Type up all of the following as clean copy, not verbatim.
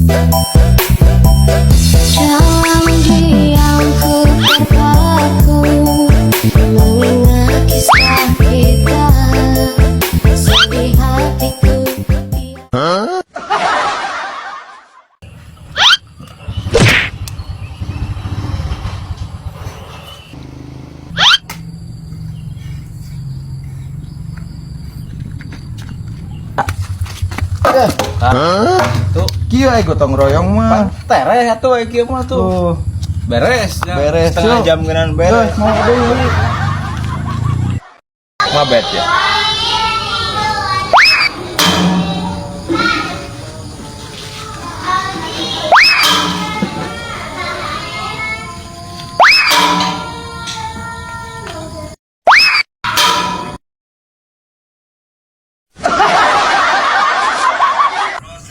Dalam diamku terpaku mengingat kisah kita, sedih hatiku. Tuh. Kieu ai gotong royong mah. Tereh atuh ai kieu mah tuh. Tuh. Beres, ya. Beres, setengah yuk. jam genan beres. Beres mau deui. Mabet ya.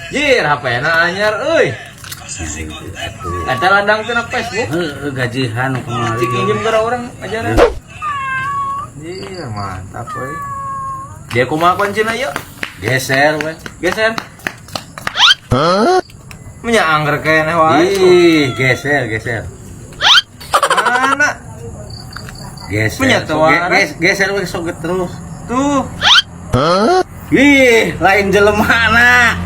Jir, HP na anyar euy. Eta ladang tina Facebook. Heeh, gajihan kemarin. Cik injem ke orang ajaran. Iya, mantap euy. Dia kumaha kuncina yuk? Geser we. Geser. Menya angger keneh wae. Ih, geser, geser. Mana? Geser. Punya Sok tuh, geser we sok terus. Tuh. Ih, lain jelema na.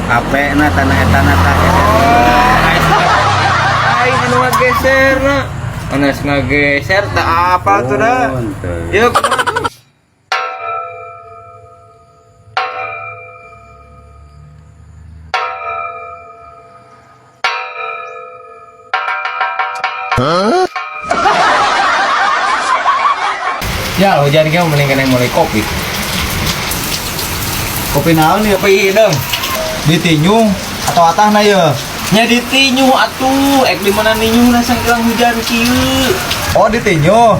HP na tanah eta na tah geser. Aing anu ngageser na. Anu ngageser tak apa tuh dah. Oh, henteu. Yuk, kumaha tuh? Ya, hujan kamu mending kena mulai kopi. Kopi naon ya? Kopi hidung. Ditinyu atau atahna ye? Nya ditinyu atuh, ek di mana ninyuhna sangkilang hujan kieu. Oh, ditinyu.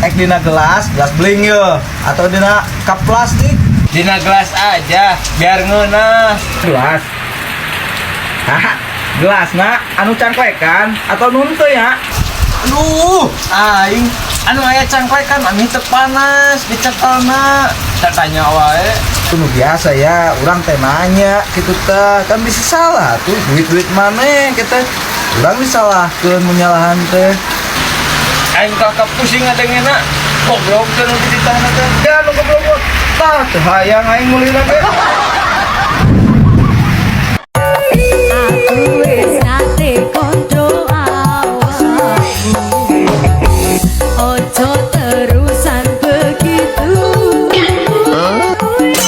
Ek dina gelas, gelas bling ye atau dina cup plastik. Dina gelas aja, biar ngeunah. Gelas. Hah, gelas na anu cangklekan atau nu henteu ya? Aduh, aing anu aya cangklekan ami teu panas dicekelna. Tak tanya wae. Itu nu biasa ya, urang teh nanya gitu teh, kan bisa salah tuh duit-duit mana kita. Urang disalahkeun menyalahan teh. Aing kakak pusing ngadengena. Goblok teh nu dititahna teh. Ya nu goblok tah teu hayang aing meulina teh. Aku wis nate kontrol awakmu, ojo terusan begitu. Aku wis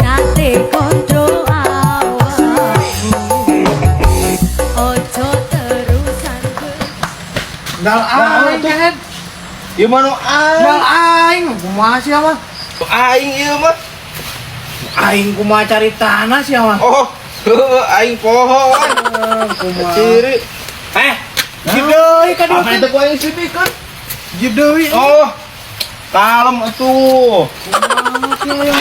nate kontrol awakmu, ojo terusan begitu. Dal aing kan. Ieu mah nu aing. Dal aing kumaha sia mah? Aing ieu mah. Aing kumaha cari tanah sia mah? Oh, heueuh aing poho wan. Kumaha? Ciri. Eh, Jideui ka dieu. apa itu ku aing sipikeun? Jideui. Oh, kalem atuh. Kumaha sia yang